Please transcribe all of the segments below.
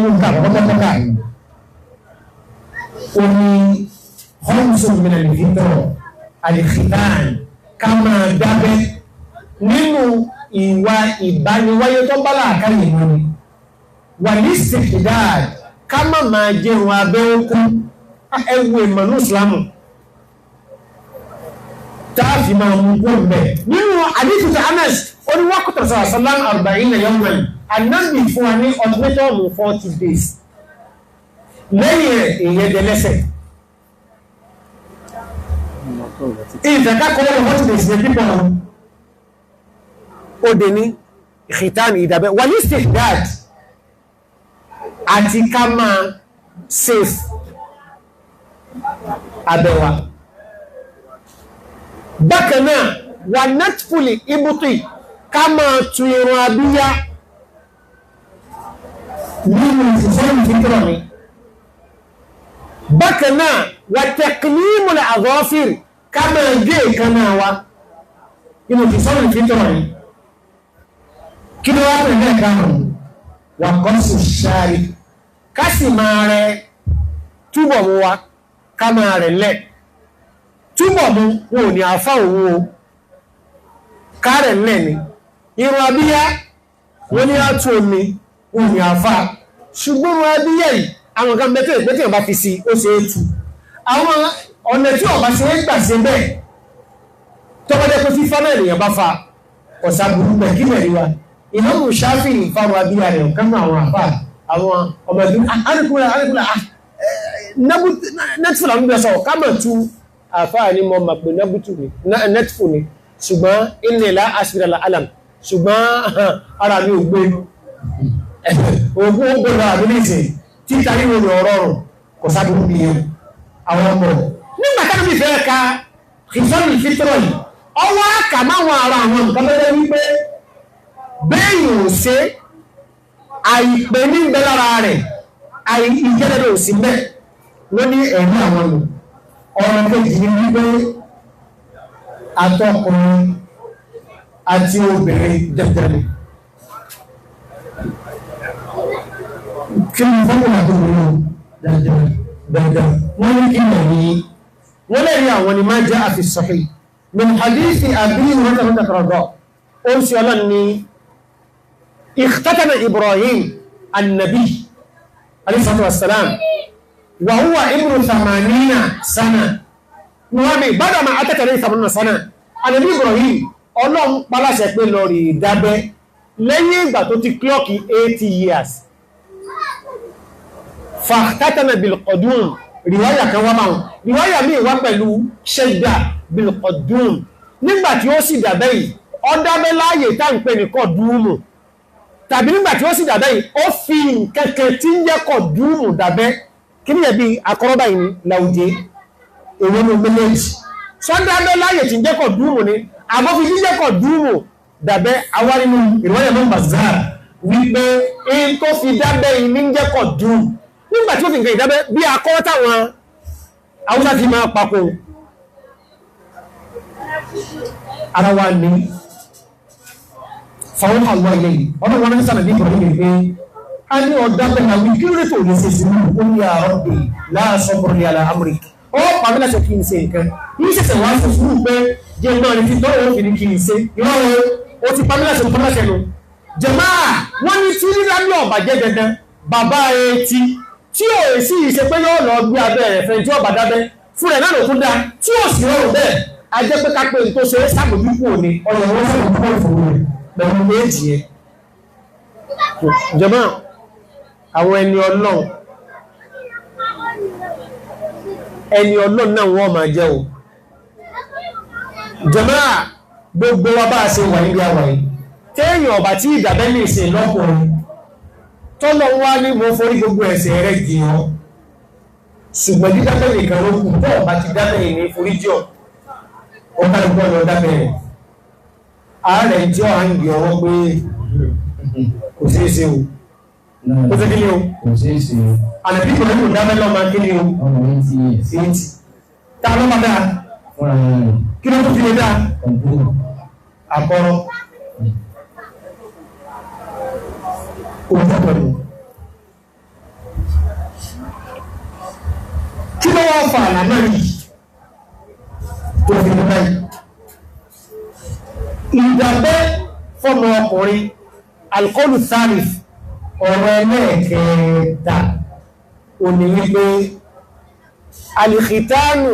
Kọ́kọ́kọ́kọ́ ó ní homsun min al-fitra al-khitan ká máa dábẹ́ nínú ìwà ìbániwáyé tó bá láàkáyè mú ni wà ní sèkìdáàd ká má máa jẹun abẹ́ okú ẹwù ìmọ̀nú ìsìlámù táàfì máa mú kó mẹ́ nínú àdífìtà Anas ó ní wákùtà sàlám arba'ina yawman anábì fún wa ní ọdúnmẹ́tọ́ọ̀mù 40 days lẹ́yìn rẹ̀ èyẹ dẹlẹ́sẹ̀ ìfẹ̀ká kọ́lọ́rọ̀ 40 days ní pípọ̀ ó dé ní ìkìtàn ìdàbẹ̀ wà ní istihdad àti ká máa safe abẹ́wa. Bákan náà wà nẹ́tfùlì ibùtì ká máa tu irun abíyá nínú ìfúnfún fíkírọ̀ ni. Bákan náà wà tẹ̀kìlímù àgọ́fìrì ká máa gé ìkaná wa nínú ìfúnfún fíkírọ̀ ni. Kí ni wá pẹ̀lú ẹ̀ka wà kọ́sù ṣáàrí ká sì máa rẹ túbọ̀ mú wa ká máa rẹ̀ lẹ̀ túbọ̀ mú wọn ò ní àfá òun o ká rẹ̀ lẹ̀ ni irun abíyá wọ́n ní àtú omi wọn ò ní àfá ṣùgbọ́n irun abíyá yìí àwọn kan mẹ́tẹ̀ ìpẹ́tẹ̀ bá fi sí ó ṣe é tu àwọn ọ̀nà tí ọba ṣe é gbà ṣe bẹ́ẹ̀ tọ́bọ́jẹ́ pé fífá náà ènìyàn bá fa ọ̀sà burú bẹ̀ kí mẹ̀rí wa ìmáàmù Ṣáfì ìfarun abíyá rẹ̀ ọ̀kan náà àwọn àfá àwọn ọmọ ẹgbẹ́ àríkúnlẹ̀ àríkúnlẹ̀ nẹ́tìfù làwọn gbé sọ kámọ̀ tú àfáà ní mọ́ mà pé nẹ́tìfù ni ṣùgbọ́n ilẹ̀ ilá aṣìrẹ̀lá alam ṣùgbọ́n ara mi ò gbé ogun ó gbọ́dọ̀ àmì nìsín títa ríro ní ọ̀rọ̀ rùn kò sábúrú bí yẹn àwọn ọmọ nígbà táwọn bí fẹ́ ka ìfọ́nì fítírọ̀ yìí ọwọ́ àkà máwọn ara àwọn nǹkan bẹ́ẹ̀ wípé bẹ́ẹ̀ ò ṣe àìpé ní bẹ lára rẹ̀ àìjẹ́lẹ́dẹ̀ ò sí bẹ́ẹ̀ ló ní ẹ̀rí àwọn nù. Ọ̀rọ̀ kejì ní wípé àtọkùnrin àti obìnrin jẹ́jẹ́rẹ́ kí ni fọ́nmù àtọkùnrin dandan wọ́n ní kí ní wọ́n lè rí àwọn ni máa jẹ́ àfi sahih min hadithi Abi Hurairah ó ń ṣe ọlọ́ni ní اختتم إبراهيم النبي عليه الصلاة والسلام وهو ابن 80 سنة ومن بعد ما أتت عليه 80 سنة النبي إبراهيم Ọlọ́run paláṣẹ pé lọ rí dábẹ́ lẹ́yìn ìgbà tó ti klọ́kì 80 years فاختتم بالقدوم riwaya kan wá máa riwaya míì wá pẹ̀lú ṣẹ́dá bilqadum nígbà tí ó sì dábẹ́ yìí ó dábẹ́ láàyè tá ń pè ní kọ̀dúmù tàbí nígbà tí ó sì dàbẹ́ yìí ó fi nkẹ́kẹ́ tí ń jẹ́kọ̀ dúrùmù dàbẹ́ kí ní ẹ̀bí akọ́rọ́bà yìí láwùjẹ́ èwo ní méjèèjì sọ́dábẹ́ láyè tí ń jẹ́kọ̀ dúrùmù ni àbọ́ fi jíjẹ́kọ̀ dúrùmù dàbẹ́ awá nínú ìrọ̀lẹ́ mọ́ bazar wípé in tó fi dábẹ́ yìí ní jẹ́kọ̀ dúrùmù nígbà tí ó fi nǹkan ìdábẹ́ bí akọ́rọ́ táwọn Haúsá ti máa papò ara wa ní fàwọn àwọn ilé yìí ọdún wọn ní sànàbí ìtọ̀rọ̀ ní pé a ní ọ̀dá pẹ̀lú àwọn kí ló tó lè ṣe sí ó ní àárọ̀ pé láàṣọ bọ̀rọ̀ ní àlà amúríkì ó pàmí láṣẹ kí n ṣe nǹkan ní ṣẹ̀ṣẹ̀ wá sọ sùúrù pé jẹ́ náà ní títọ́ òun fi ní kí n ṣe ìwọ́n o ó ti pàmí láṣẹ pàmí láṣẹ nu. Jàmáà wọ́n ní tí rírá ní ọ̀bà jẹ́ dandan bàbá etí tí ò sì ṣe pé yóò lọ gbé abẹ́ rẹ̀ fẹ́ tí ọ̀bà dábẹ́ fún rẹ̀ náà ló tún dá tí ò sì rọrùn bẹ́ẹ̀ a jẹ́ pé ká pé n tó ṣe é sàmójúkú òní ọ̀yọ̀ wọn sàmójúkú òfòwò rẹ̀ pẹ̀lú méjì yẹn. Jàmáà àwọn ẹni Ọlọ́run ẹni Ọlọ́run náà wọ́n máa jẹ́ o. Jàmáà gbogbo wa bá a ṣe wà níbi àwà yìí téèyàn ọ̀bà tí ìdàbẹ́ lè ṣe lọ́kùnrin tọ́lọ wá ní mo forí gbogbo ẹ̀ṣẹ̀ rẹ̀ jì ọ́ ṣùgbọ́n dídábẹ́ nìkan ló kù tó ọ̀bà ti dábẹ́ yìí ní forí jì ọ́ ó bá gbọ́ lọ dábẹ́ rẹ̀ ààrẹ tí ó ń gbé ọwọ́ pé kò ṣeé ṣe o ó ṣe kí ni o kò ṣeé ṣe o. Ànàbí kò lẹ́kùn dábẹ́ lọ́ọ́ máa kí ni o ọmọ 80 years. 80 ta ló máa dáa fúnra rẹ̀ kí ló tún fi lè dáa kọ̀ǹpútà. àkọ́rọ́ òtítọ́ ni Kí ló wá fà àlànà yìí tó fi ní báyìí? Ìdàbẹ́ fọ́mọ ọkùnrin alkọ́lù thalith ọ̀rọ̀ ẹlẹ́ẹ̀kẹta òní wípé alìkìtánù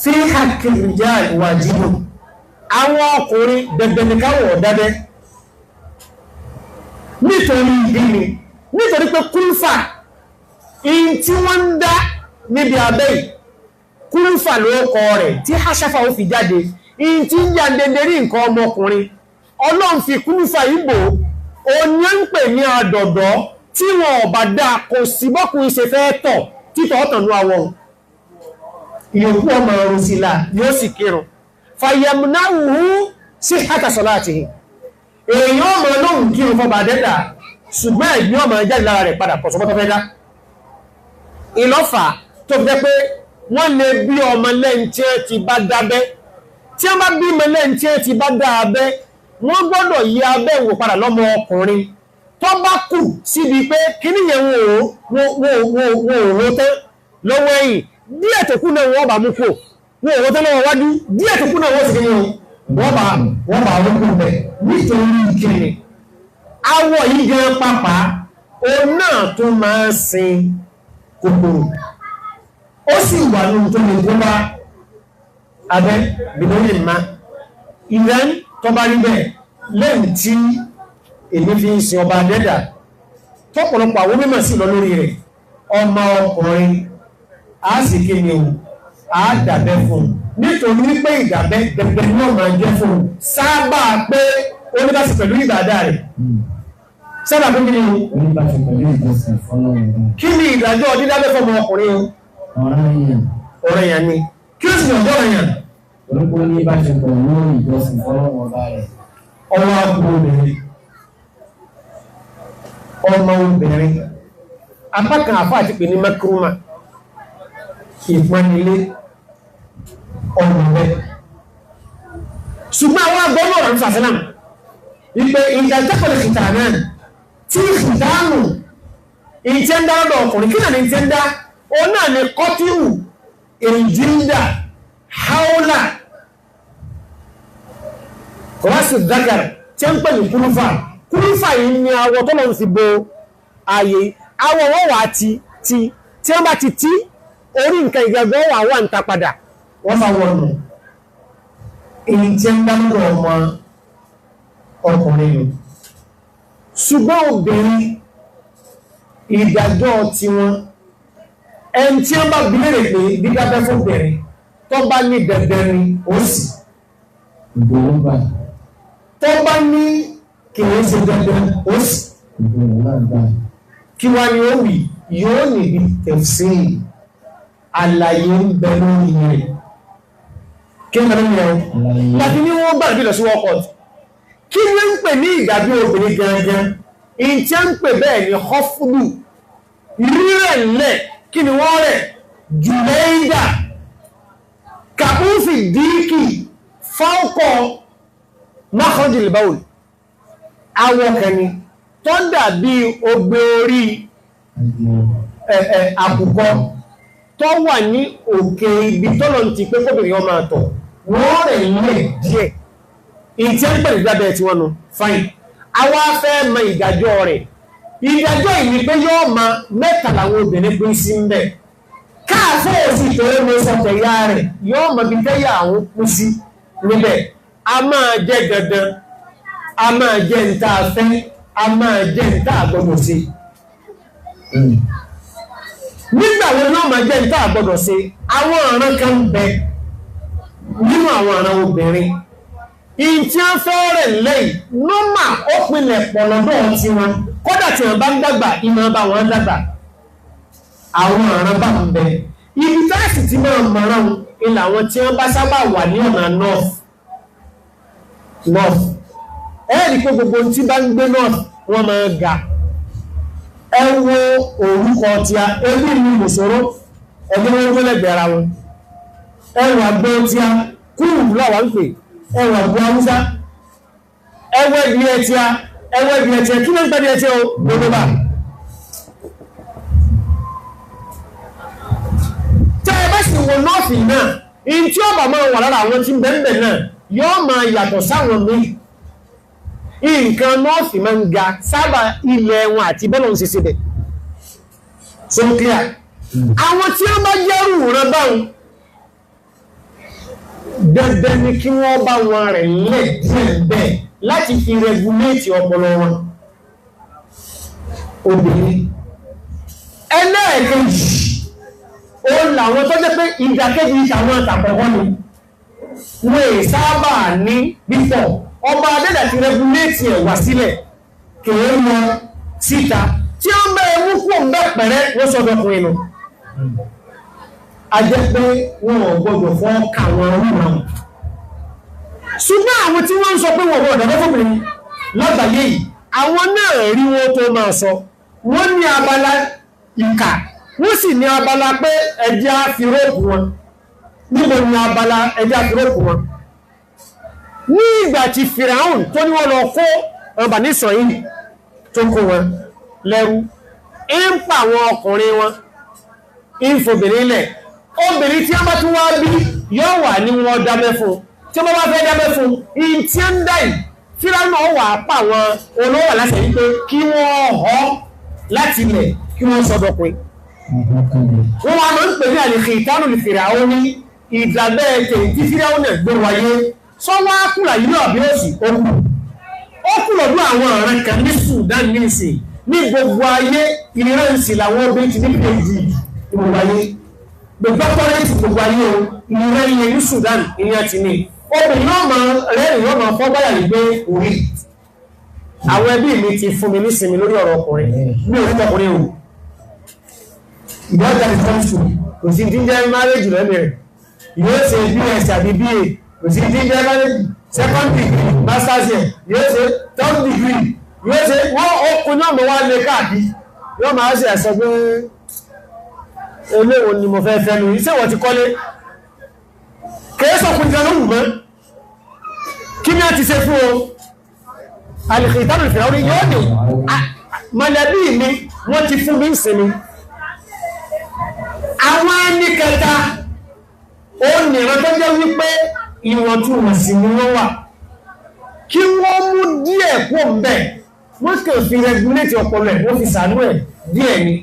tí haqqi rijal wàjíbù. Àwọn ọkùnrin dẹ̀dẹ̀nìkáwọ̀ dábẹ́ nítorí ìdíni, nítorí pé kúlfà in tí wọ́n ń dá níbi abẹ́ yìí, kúlfà ló kọ rẹ̀ tí haṣáfà ó fi jáde, in tí ń yà dẹ̀dẹ̀ rí nǹkan ọmọkùnrin. Ọlọ́run fi kúlfà ìbò oní ń pè ní àdọ̀dọ̀ tí wọn ọ̀bà dá kò sí bọ́kùnrin ṣe fẹ́ tọ̀ títọ̀ ọ̀tọ̀nú àwọn ìyókù ọmọ ọrùn sí là yóò sì kírun. Fàyẹ̀mùnáwùú sí hátàsọ̀láàtì èèyàn ọmọ olóhùn kírun fọba dẹ́dà, ṣùgbọ́n ẹ̀gbìn ọmọ jáde lára rẹ̀ padà pọ̀sọ̀pọ̀ fẹ́ dá. Ìlọ́fà tó fi jẹ́ pé wọ́n lè bí ọmọ lẹ́yìn tí ẹ ti bá dábẹ́, tí wọ́n bá bí ọmọ lẹ́yìn tí ẹ ti bá dá abẹ́, wọ́n gbọ́dọ̀ yí abẹ́ wò padà lọ́mọ ọkùnrin tó bá kù síbi pé kíní yẹn wọ́n ò tán lọ́wọ́ ẹ̀yìn díẹ̀ tó kú náà wọ́n bá mú kò wọ́n ò tán lọ́wọ́ wájú díẹ̀ tó kú náà wọ́n sì kíní wọ́n bá wọ́n kú bẹ̀ nítorí kíni awọ yìí gan pàpà òun náà tó máa ń sin kòkòrò, ó sì wà ní ohun tó lè kó bá abẹ́ bìnrin ma ìrẹ́n tó bá rí bẹ́ẹ̀ lẹ́yìn tí èmi fi ń sin ọba dẹ́dà tọ́pọ̀lọpọ̀ àwọn mímọ̀ sí lọ lórí rẹ̀. Ọmọ ọkùnrin a sì kí ni o, a dàbẹ́ fún un nítorí wípé ìdàbẹ́ dẹ̀dẹ̀ ní ọmọ jẹ́ fún un sábà pé oníbàṣe pẹ̀lú ìbàdà rẹ̀ sábà pé kí ni o, Oníbàṣe pẹ̀lú ìjọsìn fọ́lọ́run. kí ni ìdájọ́ dídábẹ́ fún ọmọ ọkùnrin o? Ọ̀ranyàn. Ọ̀ranyàn ni. Kí ló sì ní ọjọ́ ọ̀ranyàn? Orúkọ oníbàṣe pẹ̀lú ìjọsìn fọ́lọ́run ọba rẹ̀. Ọmọ obìnrin, ọmọ obìnrin apá kan àfáà ti pè ní makruma ìpọnilé ọmọ rẹ̀, ṣùgbọ́n àwọn agbọ́nà ọ̀rọ̀ sàṣẹ́lám ìpè ìdájẹ́pẹ̀lẹ̀ kìtà náà tí ìdánù ìtẹ́ ń dá lọ́dọ̀ ọkùnrin, kí náà ní ìtẹ́ ń dá? O náà ni kọ́tíhù ìjìndà haúlà rọ́sì dákàr tí ń pè ní kúrúfà. Kúrúfà yìí ni awọ tó lọ́n fi bo ààyè awọ wọ́n wà ti tí wọ́n bá ti tí orí nǹkan ìgbàgbọ́ wà wà ń ta padà wọ́n bá wọnù. Èyí tí ń dá lọ́dọ̀ ọmọ ọkùnrin nù. Ṣùgbọ́n obìnrin ìdájọ́ tiwọn, ẹni tí wọ́n bá bi léèrè pé dídábẹ́ fún obìnrin tó bá ní dandan ni ó sì Ìgbòho tó bá ní kìí ṣe dandan ó sì ìgbòho náà gbà. Kí wá ní ó wì yóò níbi tẹ̀sí àlàyé ń bẹ lórí rẹ̀. Kí ń bẹ lórí rẹ̀ o? Àlàyé. Láti ní wọ́n gbà bí lọ sí wọ́kọ̀t. Kí ní ń pè ní ìdàbí obìnrin gangan? In tí ń pè bẹ́ẹ̀ ni họ́fúdù rírẹ̀ ńlẹ̀. Kí ni wọ́n rẹ̀? Jùlẹ́ìdà kàúfì díkì fáwọ́kọ̀ mákànjìlì báwùl awọ kẹni tó dàbí ogbe orí àkùkọ tó wà ní òkè ibi tọ́lọ̀ ti pé kóbìnrin ọmọ àtọ̀ wọ́n rẹ̀ lè díẹ̀. Ìtí ń pẹ̀lú ìdábẹ̀ tí wọ́n nu fine. Àwa fẹ́ mọ ìdájọ́ rẹ̀. Ìdájọ́ ìní pé yóò ma mẹ́ta làwọn obìnrin pín sí ń bẹ̀ káàfó òsì tó ń lọ sọ̀tẹ̀yà rẹ̀ yóò mọ bí tẹ́yà àwọn pín sí níbẹ̀. A máa jẹ́ dandan, a máa jẹ́ ń tá a fẹ́, a máa jẹ́ ń tá a gbọ́dọ̀ ṣe. Nígbà wo ni ó máa jẹ́ ń tá a gbọ́dọ̀ ṣe? Àwọn ọ̀ràn kan ń bẹ nínú àwọn ọ̀ràn obìnrin ìyí tí wọ́n fẹ́ rẹ̀ lẹ́yìn nọ́mà ó pinlẹ̀ pọ̀ lọ́dọ̀ tí wọn, kódà tí wọ́n bá ń dàgbà ìmọ̀ bá wọn dàgbà. Àwọn ọ̀ràn bá ń bẹ ibi táàsì tí máa mọ̀ràn ilẹ̀ àwọn tí wọ́n bá sábà wà ní ọ̀nà north north. Ẹ rí pé gbogbo tí bá ń gbé north wọ́n máa ga. Ẹ wo orúkọ tí a ẹbí ní mùsòrò ẹgbẹ́ wọn gbọ́lẹ̀gbẹ̀ ara wọn. Ẹwà gbọ́ tí a kúrù láwà ń pè ẹwà gbọ́ haúsá ẹwẹ́ bí ẹ tí a ẹwẹ́ bí ẹ tí a kí ló ń pẹ́ bí ẹ tí ó gbogbo bá wo nọ́ọ̀fì náà, in tí ó bà máa wà lára àwọn tí ń bẹ̀m̀bẹ̀ náà yóò máa yàtọ̀ sáwọn míì. Nǹkan nọ́ọ̀fì máa ń ga sábà ilẹ̀ wọn àti bọ́lọ̀ ń ṣe bẹ̀. So clear. Àwọn tí ó bá jẹ́rù rán báwọn, dandan ni kí wọ́n bá wọn rẹ̀ lẹ̀ díẹ̀ bẹ́ẹ̀ láti fi rẹguléètì ọpọlọ wọn. Obìnrin ẹlẹ́ẹ̀kejì ó làwọn tó jẹ́ pé ìdàkejì ìṣàwọn àtàkọ̀kọ́ ni wọ́n è sábà ní bífọ̀. Ọba adẹ́dà ti rẹguléètì ẹ̀ wá sílẹ̀ kèé mọ síta tí ó ń bẹ́ ẹmú kú òun bẹ́ pẹ̀rẹ́ wọ́n sọ́dọ̀kùnrin nù. A jẹ́ pé wọn ò gbọdọ̀ fọ́ káwọn rúra wọn. Ṣùgbọ́n àwọn tí wọ́n ń sọ pé wọ́n gbọdọ̀ dábẹ́ fóbìnrin lágbàáyé yìí, àwọn náà rí wọn tó máa sọ. Wọ́n ní abala ìkà, wọ́n sì ní abala pé ẹjẹ́ á fi róòpù wọn. Níbo ni abala ẹjẹ́ á fi róòpù wọn? Ní ìgbà tí Fìràhùn tó ní wọ́n lọ kó ọba ní Ísírẹ́lì tó kó wọn lẹ́rú, ń pa àwọn ọkùnrin wọn, ń fòbìnrin lẹ̀. Obìnrin tí a bá tún wá bí yóò wà ní wọn dábẹ́ fún. Tí wọ́n bá fẹ́ dábẹ́ fún, in tí ó ń dá yìí, Fíráúnà náà wà pa àwọn olówó láti wípé kí wọ́n họ láti ilẹ̀ kí wọ́n sọdọ̀pin. Wọ́n wá máa ń pè ní àlèkè ìtánù lè Fìràún ní ìdàbẹ́ ẹ̀kẹ́ tí Fíráúnà náà gbé wáyé. Sọ wá kùlà yìí náà bí ó sì ó kù. Ó kù lọ́dún àwọn ọ̀rẹ́ kan ní Sudan ní ìsìn ní gbogbo ayé ìrẹsì làwọn obìnrin ti ní PhD ní gbogbo ayé. Gbogbo tọ́lẹ́tì gbogbo ayé o, ìrẹ́ ilẹ̀ ní Sudan ìyẹn ti ní. Obìnrin náà máa rẹ́rìn yóò máa fọ́ gbáyà wípé orí. Àwọn ẹbí mi ti fún mi nísinmi lórí ọ̀rọ̀ ọkùnrin, mi ò rí tọkùnrin o. Ìyá ọjà ti tọ́ sùn, kò sí ti ń jẹ́ márèjì lẹ́nu rẹ̀. Yóò ṣe BS àbí BA, kò sí ti ń jẹ́ márèjì. Second degree, masters year, yóò ṣe third degree, yóò ṣe wọ́n okun náà mọ̀ wá lé káàkiri. Yóò máa ṣe ẹ̀sọ́ pé eléwo ni mo fẹ́ fẹ́ nu, iṣẹ́ wọ́n ti kọ́lé. Kèé sọkùn jẹ́ lóhùn mọ́. Kí ni a ti ṣe fún o? Alìkìtánù ìfìyàwó yóò ní mọ̀lẹ́bí mi wọ́n ti fún mi ń sinmi. Àwọn ẹni kẹta ó nìran tó jẹ́ wípé ìwọ̀ntúnwọ̀nsì ni wọ́n wà. Kí wọ́n mú díẹ̀ kó ń bẹ̀, wọ́n kàn fi rẹguléètì ọpọlọ ẹ̀, wọ́n fi sàánú ẹ̀ díẹ̀ ni.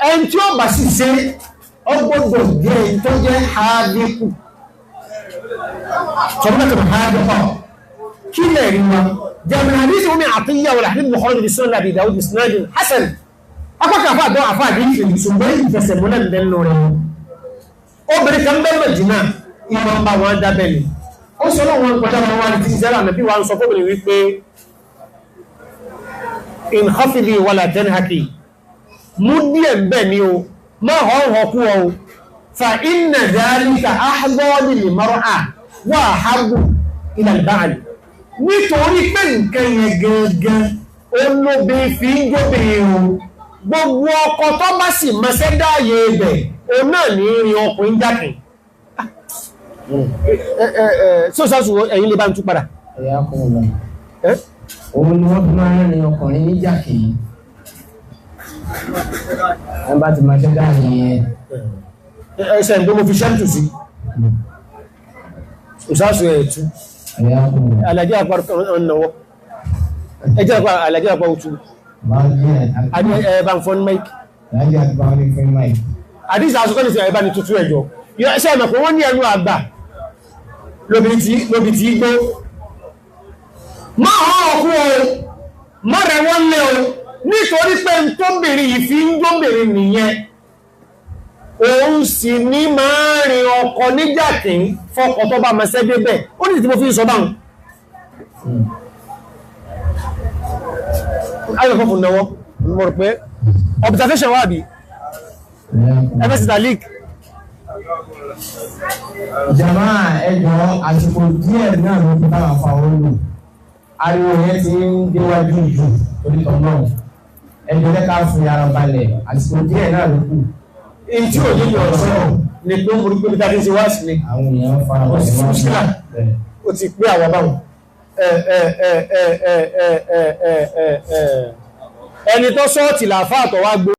Ẹni tí ó bá sì ṣe ọgbọ́dọ̀ jẹ́ ẹni tó jẹ́ háàdínkù. Sọ̀rọ̀ háàdínkù. Kí lè rí wa? Jàmìnà àdísì omi àtúnyà wal hadith Bukhari bí sunan Abi Dawud isnadin hasan. Apákan àfáà dán àfáà bí ìfẹ̀lú ṣùgbọ́n ìfẹsẹ̀múlẹ̀ ń bẹ́ẹ̀ lórí wọn. Obìnrin kan bẹ́ẹ̀ Mẹ̀dínà ìmọ̀ ń bá wọn dábẹ́ ni. Ó sọ lọ́wọ́ wọn kọjá wọn wá ní títí sẹ́rà nàbí wa ń sọ fóbìnrin wípé in khafidi wala tanhaki, mú díẹ̀ ń bẹ̀ ni o, má hàn kú ọ o, fa inna dhalika ahdọ́ lil mar'a wa ahabbu ila al-ba'l. Nítorí pé nǹkan yẹn gangan olóbe fi ń jóbìnrin o, gbogbo ọkọ tó bá sì mọṣẹ́ dáàyè ibẹ̀ òun náà ní rin ọkùnrin jákè. Tí ó sọ́sù ẹ̀yìn lè bá ń tú padà. Ẹ̀yà kún un lọ. Òun ni wọ́n fi máa ń rin ọkùnrin níjà kìí. Wọ́n bá ti máa ṣe dáàyè yẹn. Ẹsẹ̀ ìgbé mo fi ṣẹ́ǹtù sí. Òṣàṣù ẹ̀ tú. Ẹ̀yà kún un lọ. Àlàjì àpá ọ̀nàwọ́. Ẹjẹ́ àpá àlàjì àpá òtú. Ẹ bá ń fọ́n máìkì. Àlàjì àpá ní fún máìkì. Àdísà aṣọ tọ́lẹ̀ sí ẹ̀bá ni tuntun ẹjọ́. Ṣé ẹ̀mọ̀ pé wọ́n ní ẹnu àgbà lóbi tí gbó. Má hàn ọkú o, má rẹ̀ wọ́n lé o, nítorí pé n tó bèèrè yìí fi ń jóbìnrin nìyẹn. Òun sì ní máa rin ọkọ níjàkín fọkọ tó bá mẹsẹ́ débẹ̀. Ó ní tí mo fi ń sọ báwọn. Ayọ̀kọ́ fún náwọ́, mo rò pé observation wà bí. Ẹfẹ́ leak. Jàmá ẹjọ́ àsìkò díẹ̀ náà ló fi báwa fa owó lò. Ariwo yẹn ti ń déwájú jù torí tọ̀ náà. Ẹjọ́ jẹ́ ká fi ara balẹ̀ àsìkò díẹ̀ náà ló kù. Èyí tí òye yọ̀ sọ̀rọ̀ ni pé mo rí pé bí ṣe wá sí ni. Àwọn èèyàn fara balẹ̀ wọ́n ṣílà. Ó ti pé àwọn báwọn. Ẹni tó sọ́ọ̀tì làáfáà tó wá gbó.